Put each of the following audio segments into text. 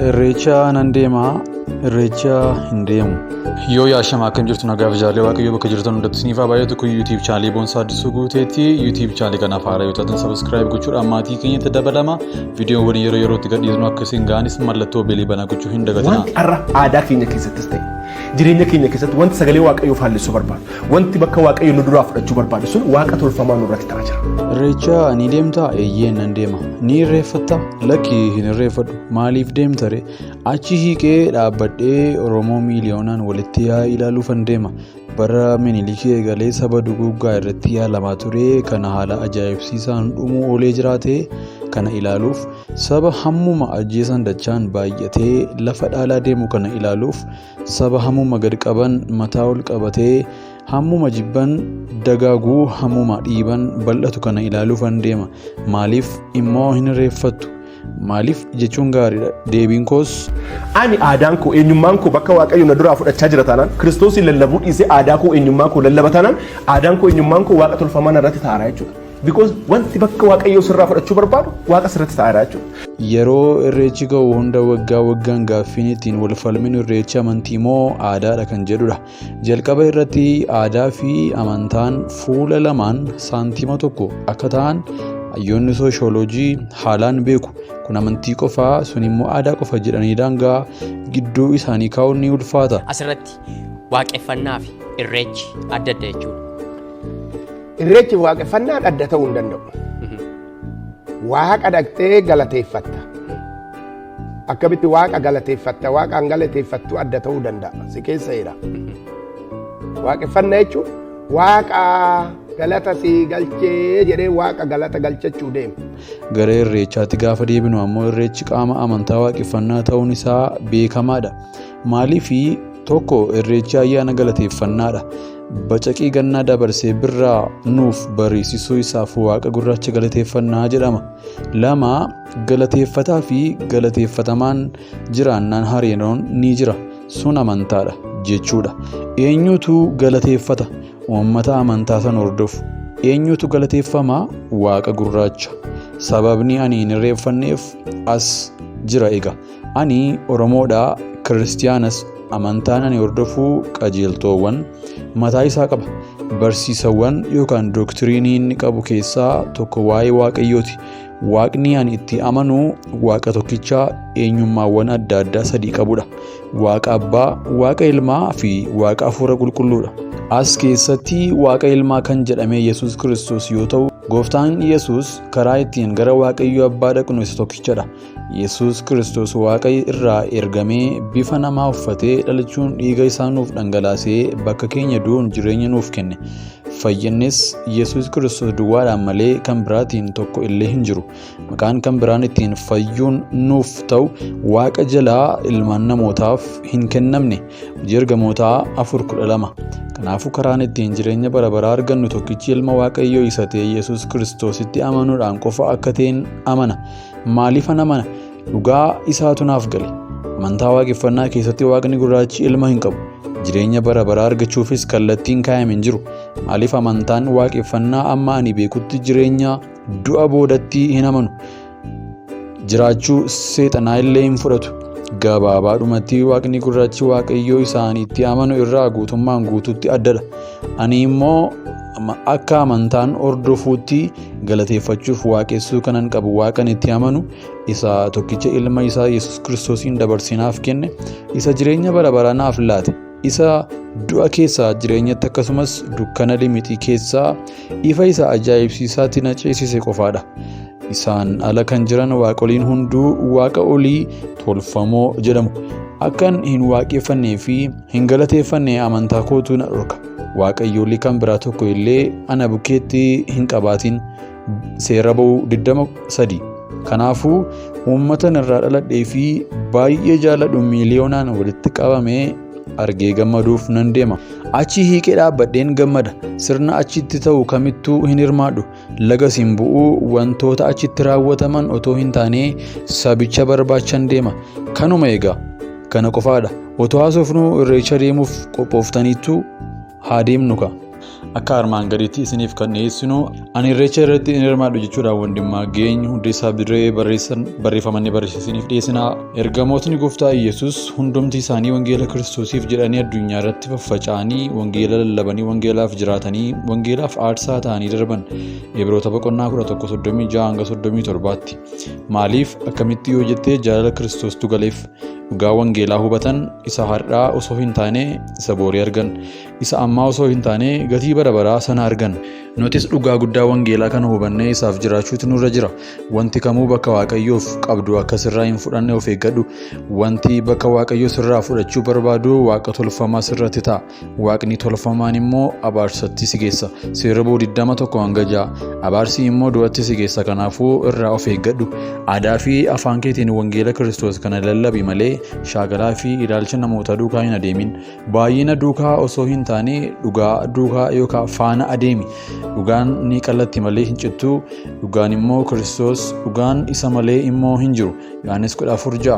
Irreecha nan deema, Irreecha hin deemu. Yoo yaashama akkam jirtu nagaaf jaalee Waaqayyoo bakka jirtan hundatti isiniif haa baay'atu. Kun YouTube chaanalii Boonsaa Addisuu Guuteetti. YouTube chaanalii kanaaf haaraa yoo taatan subscribe gochuudhaan maatii keenyatti dabalama. Viidiyoowwan yeroo yerootti gadhiisnu akka isin ga'anis mallattoo beelii banaa gochuu hin dagatinaa. Wanti har'a aadaa keenya keessattis ta'e jireenya keenya keessatti wanti sagalee Waaqayyoo faallessuu barbaadu, wanti bakka Waaqayyo nu duraa fudhachuu barbaadu sun waaqa tolfamaa nurratti ta'aa jira. Irreecha ni deemtaa? Eeyyeen nan deema. Ni irreeffattaa? Lakki hin irreeffadhu. Maaliif deemta ree? Achi hiiqee dhaabbadhee Oromoo miiliyoonaan walitti yaa'ee ilaaluufan deema. Bara Minilikii eegalee saba duguuggaa irratti yaalamaa ture kana haala ajaa'ibsiisaan dhumuu oolee jiraate kana ilaaluuf, saba hammuma ajjeesan dachaan baay'atee lafa dhaalaa deemu kana ilaaluuf, saba hammuma gad qaban mataa ol qabatee, hammuma jibban dagaaguu, hammuma dhiiban bal'atu kana ilaaluufan deema. Maaliif immoo hin irreeffattu? Maaliif jechuun gaariidha. Deebiin koos. Ani aadaan koo eenyummaan koo bakka Waaqayyo na duraa fudhachaa jira taanaan, Kiristoosiin lallabuu dhiisee aadaa koo eenyummaa koo lallaba taanaan, aadaan koo eenyummaan koo waaqa tolfamaa narratti ta'aara jechuudha. Because wanti bakka Waaqayyoo sirraa fudhachuu barbaadu waaqa sirratti ta'aara jechuudha. Yeroo Irreechi ga'u hunda waggaa waggaan gaaffiin ittiin wal falminu Irreechi amantii moo aadaadha kan jedhudha. Jalqaba irratti aadaa fi amantaan fuula lamaan saantima tokko akka ta'an hayyoonni sooshooloojii haalaan beeku. Kun amantii qofaa sun immoo aadaa qofa jedhanii daangaa gidduu isaanii kaa'uun ni ulfaata. Asirratti waaqeffannaa fi irreechi adda adda jechuudha. Irreechi waaqeffannaan adda ta'uu hin danda'u. Waaqa dhaqxee galateeffatta. Akkamitti waaqa galateeffatta? Waaqaan galateeffattu adda ta'uu danda'a. Si keessa jira. Waaqeffannaa jechuun waaqa galata si galchee jedhee waaqa galata galchachuu deema. Gara irreechaatti gaafa deebinu ammoo irreechi qaama amantaa waaqeffannaa ta'uun isaa beekamaadha. Maaliif tokko irreechi ayyaana galateeffannaadha. Bacaqii gannaa dabarsee birraa nuuf bariisisuu isaaf waaqa gurraacha galateeffannaa jedhama. 2, Galateeffataa fi galateeffatamaan jiraannaan hariiroon ni jira. Sun amantaadha jechuudha. Eenyutu galateeffata? Uummata amantaa san hordofu. Eenyutu galateeffama? Waaqa gurraacha. Sababni ani hin irreeffanneef as jira egaa. Ani Oromoodha, Kiristiyaanas, amantaan ani hordofu qajeeltoowwan mataa isaa qaba. Barsiisawwan yookaan doktiriinii inni qabu keessaa tokko waa'ee Waaqayyooti. Waaqni ani itti amanu Waaqa tokkicha eenyummaawwan adda addaa sadii qabudha. Waaqa Abbaa, Waaqa Ilmaa fi Waaqa Hafuura Qulqulluudha. As keessatti Waaqa Ilmaa kan jedhame Yesuus Kiristoos yoo ta'u, Gooftaan Yesuus karaa ittiin gara Waaqayyo Abbaa dhaqnu isa tokkichadha. Yesuus Kiristoos Waaqa irraa ergamee bifa namaa uffatee dhalachuun dhiiga isaa nuuf dhangalaasee bakka keenya du'uun jireenya nuuf kenne. Fayyinnis Yesuus Kiristoos duwwaadhaan malee kan biraatiin tokko illee hin jiru. Maqaan kan biraan ittiin fayyuun nuuf ta'u Waaqa jalaa ilmaan namootaaf hin kennamne. Hojii Ergamootaa 4:12. Kanaafuu karaan ittiin jireenya bara baraa argannu tokkichi ilma Waaqayyoo isa ta'e Yesuus Kiristoositti amanuudhaan qofa akka ta'en amana. Maaliifan amana? Dhugaa isaatu naaf gale. Amantaa waaqeffannaa keessatti waaqni gurraachi ilma hin qabu. Jireenya bara baraa argachuufis kallattiin kaayame hin jiru. Maaliif amantaan waaqeffannaa amma ani beekutti jireenya du'a boodatti hin amanu. Jiraachuu seexanaa illee hin fudhatu. Gabaabaadhumatti waaqni gurraachi waaqayyoo isaanii itti amanu irraa guutummaan guutuutti addadha. Ani immoo akka amantaan hordofuutti galateeffachuuf waaqessuu kanan qabu waaqan itti amanu isa tokkicha ilma isaa Yesuus Kiristoosiin dabarsee naaf kenne isa jireenya bara baraa naaf laate isa du'a keessaa jireenyatti akkasumas dukkana limixii keessaa ifa isa ajaa'ibsiisaatti na ceesise qofaadha. Isaan ala kan jiran waaqoliin hunduu waaqa olii tolfamoo jedhamu. Akkan hin waaqeffannee fi hin galateeffanne amantaa kootu na dhorka. Waaqayyoolii kan biraa tokko illee ana bukkeetti hin qabaatin. Seera ba'uu 23. Kanaafuu uummatan irraa dhaladhee fi baay'ee jaaladhu miiliyoonaan walitti qabamee argee gammaduuf nan deema. Achi hiiqee dhaabbadheen gammada. Sirna achitti ta'u kamittuu hin hirmaadhu. Lagas hin bu'u. Wantoota achitti raawwataman otoo hin taane sabicha barbaachan deema. Kanuma egaa. Kana qofaadha. Otoo haasofnuu irreecha deemuuf qophooftaniittuu haa deemnu ka. Akka armaan gadiitti isiniif kan dhiyeessinu, ani Irreecha irratti hin hirmaadhu jechuudhaan Wandimmaageenyi Hundeessaa Birree barreeffamanii barreessa isiniif dhiyeessina. Ergamootni Gooftaa Iyyasuus hundumti isaanii wangeela Kiristoosiif jedhanii addunyaa irratti faffaca'anii, wangeela lallabanii, wangeelaaf jiraatanii, wangeelaaf aarsaa ta'anii darban. Ibroota boqonnaa 11 36 hanga 37tti. Maaliif, akkamitti yoo jettee, jaalala Kiristoostu galeef. Dhugaa wangeelaa hubatan. Isa har'aa osoo hin taane isa boorii argan. Isa ammaa osoo hin taane gatii bara baraa sana argan. Nutis dhugaa guddaa wangeelaa kana hubannee isaaf jiraachuutu nurra jira. Wanti kamuu bakka Waaqayyoof qabdu akka sirraa hin fudhanne of eeggadhu. Wanti bakka Waaqayyoo sirraa fudhachuu barbaadu waaqa tolfamaa sirratti ta'a. Waaqni tolfamaan immoo abaarsatti si geessa. Seera ba'uu 21 hanga 6. Abaarsi immoo du'atti si geessa, kanaafuu irraa of eeggadhu. Aadaa fi afaan keetiin wangeela Kiristoos kana lallabi malee shaakalaa fi ilaalcha namoota duukaa hin adeemin. Baay'ina duukaa osoo hin taane dhugaa duukaa yookaan faana adeemi. Dhugaan ni qallatti malee hin cittu. Dhugaan immoo Kiristoos, dhugaan isa malee immoo hin jiru. Yohaannis 14:6.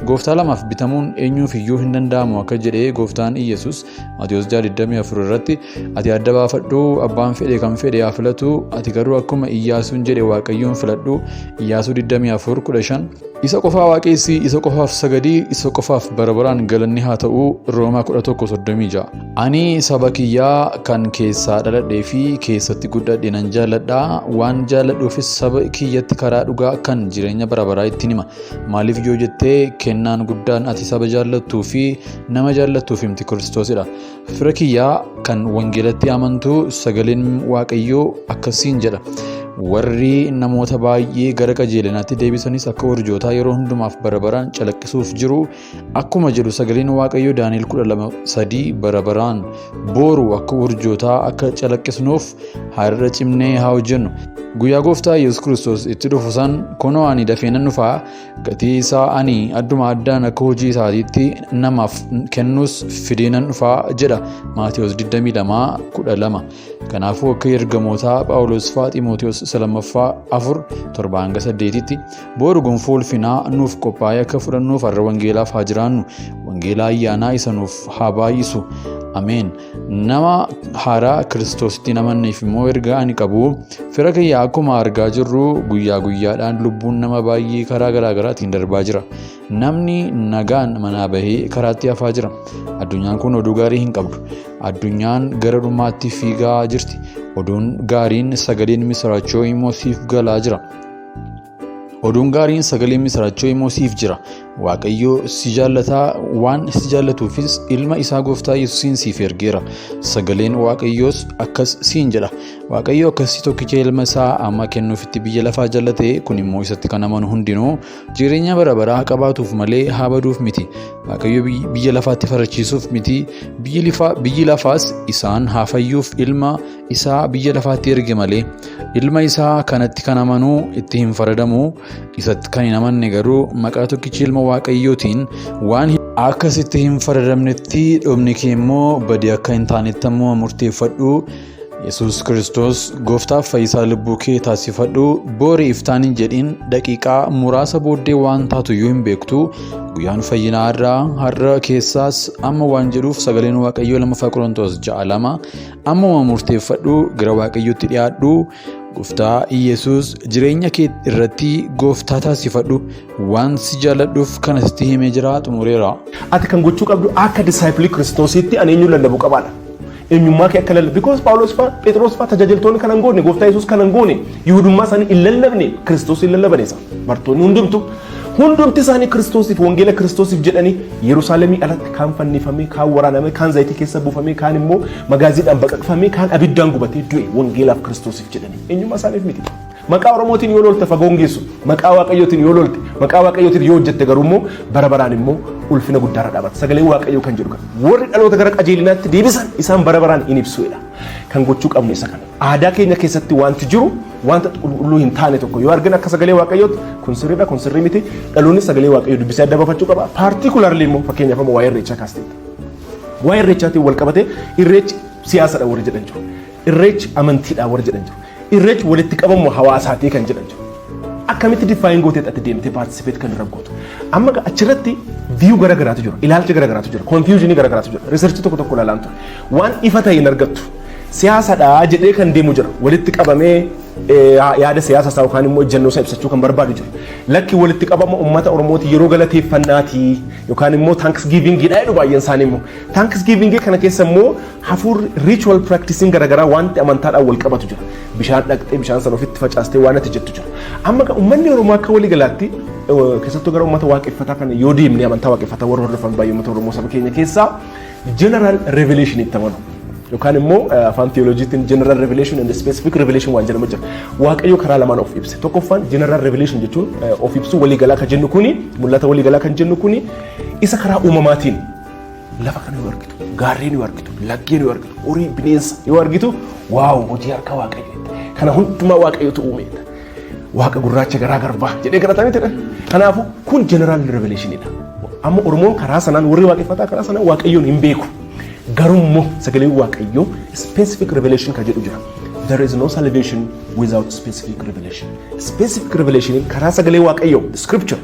Gooftaa lamaaf bitamuun eenyuuf iyyuu hin danda'amu akka jedhee Gooftaan Iyyasuus Maatiyos 6:24 irratti, ati adda baafadhu, abbaan fedhe kan fedhe haa filatu, ati garuu akkuma Iyyaasuun jedhe Waaqayyoon filadhu. Iyyaasuu 24:15. Isa qofaa waaqessi, isa qofaaf sagadii, isa qofaaf bara baraan galanni haa ta'u. Roomaa 11:36. Ani saba kiyyaa kan keessaa dhaladhee fi keessatti guddadhe nan jaalladha. Waan jaalladhuufis saba kiyyatti karaa dhugaa kan jireenya bara baraa ittiin hima. Maaliif yoo jettee, kennaan guddaan ati saba jaallattuu fi nama jaallattuuf himti Kiristoosidha. Fira kiyyaa kan wangeelatti amantu, sagaleen Waaqayyoo akkasiin jedha. Warri namoota baay'ee gara qajeelinaatti deebisanis akka urjootaa yeroo hundumaaf bara baraan calaqqisuuf jiru akkuma jedhu sagaleen Waaqayyoo Daani'el 12:3. Bara baraan booru akka urjootaa akka calaqqisnuuf har'a cimnee haa hojjennu. Guyyaa Gooftaa Yesuus Kiristoos itti dhufu san, kunoo ani dafee nan dhufaa, gatii isaa ani adduma addaan akka hojii isaatiitti namaaf kennus fidee nan dhufaa jedha Maatewos 22:12. Kanaafuu akka ergamootaa Phaawulos fa'aa Ximootewoos isa lammaffaa 4 7 hanga 8tti booru gonfoo ulfinaa nuuf qophaa'ee akka fudhannuuf har'a wangeelaaf haa jiraannu. Wangeela ayyaanaa isa nuuf haa baay'isu. Ameen. Nama haaraa Kiristoositti hin amanneef immoo ergaa ani qabu, fira kiyya, akkuma argaa jirru guyyaa guyyaadhaan lubbuun nama baay'ee karaa garaa garaatiin darbaa jira. Namni nagaan manaa bahee karaatti hafaa jira. Addunyaan kun oduu gaarii hin qabdu. Addunyaan gara dhumaatti fiigaa jirti. Oduun gaariin sagaleen misiraachoo immoo siif galaa jira. Oduun gaariin sagaleen misiraachoo immoo siif jira. Waaqayyo si jaallataa, waan si jaallatuufis ilma isaa Gooftaa Yesuusiin siif ergeera. Sagaleen Waaqayyoos akkas siin jedha. Waaqayyo akkasii tokkicha ilma isaa amma kennuufitti biyya lafaa jaallate, kun immoo isatti kan amanu hundinuu jireenya bara baraa qabaatuuf malee haa baduuf miti. Waaqayyo biyya lafaatti farachiisuuf miti, biyyi lafaas isaan haa fayyuuf ilma isaa biyya lafaatti erge malee. Ilma isaa kanatti kan amanu itti hin faradamu, isatti kan hin amanne garuu maqaa tokkichi ilma Waaqayyootiin waan akkasitti hin faradamnetti dhumni kee immoo badii akka hin taanetti ammoo murteeffadhu. Yesuus Kiristoos gooftaaf fayyisaa lubbuu kee taasifadhu. Boori iftaan hin jedhin, daqiiqaa muraasa booddee waan taatu iyyuu hin beektu. Guyyaan fayyinaa har'aa, har'a keessaas amma waan jedhuuf sagaleen Waaqayyoo 2ffaa Qorontoos 6:2. Ammuma murteeffadhu, gara Waaqayyootti dhiyaadhu. Gooftaa Iyyasuus jireenya kee irratti gooftaa taasifadhu. Waan si jaalladhuuf kana sitti himee jira, xumureera. Ati kan gochuu qabdu akka disciple Kiristoosiitti ani eenyuun lallabuu qabaadha. Eenyummaa kee akka lallabu. Because Phaawulos fa'aa, Phexros fa'aa, tajaajiltoonni kana hin goone, Gooftaa Yesuus kana hin goone, Yihudummaa isaanii hin lallabne, Kiristoos hin lallaban isa. Bartoonni hundumtu. Hundumti isaanii Kiristoosiif, wangeela Kiristoosiif jedhanii Yerusaalemii alatti kaan fannifamee, kaan waraanamee, kaan zayitii keessa buufamee, kaan immoo magaaziidhaan baqaqfamee, kaan abiddaan gubatee du'e wangeelaaf Kiristoosiif jedhanii. Eenyummaa isaaniif miti. Maqaa Oromootiin yoo lolte fagoon geessu, maqaa Waaqayyootiin yoo lolte, maqaa Waaqayyootiin yoo hojjette garuu immoo bara baraan immoo ulfina guddaarra dhaabata. Sagaleen Waaqayyoo kan jedhu kana. Warri dhaloota gara qajeelinaatti deebisan isaan bara baraan in ibsuudha. Kan gochuu qabnu isa kana. Aadaa keenya keessatti wanti jiru wanta qulqulluu hin taane tokko yoo argina, akka sagalee Waaqayyootti kun sirriidha, kun sirrii miti. Dhaloonni sagalee Waaqayyoo dubbisee adda baafachuu qaba. Particularly immoo fakkeenyaaf amma waa'ee Irreechaa kaasteetta. Waa'ee Irreechaatiin wal qabatee Irreechi siyaasadha warri jedhan jiru. Irreechi amantiidha warri jedhan jiru. Irreechi walitti qabamu hawaasaatii kan jedhan jiru. Akkamitti define gootee ati deemtee participate kan irra gootu? Amma achirratti view gara garaatu jira, ilaalcha gara garaatu jira, confusion gara garaatu jira. Research tokko tokko ilaalaan ture. Waan ifa ta'e hin argattu. Siyaasadha jedhee kan deemu jira. Walitti qabamee yaada siyaasa isaa yookaan immoo ejjennoo isaa ibsachuu kan barbaadu jira. Lakki, walitti qabama uummata Oromooti, yeroo galateeffannaati yookaan immoo thanksgiving dha jedhu baay'een isaanii immoo. Thanksgiving kana keessa immoo hafuurri ritual practicing garaagaraa wanti amantaadhaan wal qabatu jira. Bishaan dhaqxee bishaan sana ofitti facaastee waan ati jettu jira. Amma uummanni Oromoo akka walii galaatti, keessattuu gara uummata waaqeffataa kana yoo deemne, amantaa waaqeffataa warra hordofan baay'ee uummata Oromoo saba keenya keessaa general revelation itti amanu. Yookaan immoo afaan theology tiin general revelation and specific revelation waan jedhamu jira. Waaqayyo karaa lamaan of ibse. Tokkoffaan general revelation jechuun of ibsuu waliigalaa kan jennu kuni, mul'ata waliigalaa kan jennu kuni, isa karaa uumamaatiin lafa kana yoo argitu, gaarreen yoo argitu, laggeen yoo argitu, horii, bineensa yoo argitu, "Wow, hojii harka Waaqayyo, kana hundumaa Waaqayyotu uume. Waaqa gurraacha garaa garbaa" jedhee kadhatamee jedha. Kanaafuu kun general revelation idha. Amma Oromoon karaa sanaan, warri waaqeffataa karaa sanaan Waaqayyoon hin beeku. Garuu sagaleen Waaqayyoo specific revelation kan jedhu jira. There is no salvation without specific revelation. Specific revelation karaa sagalee Waaqayyoo, scripture.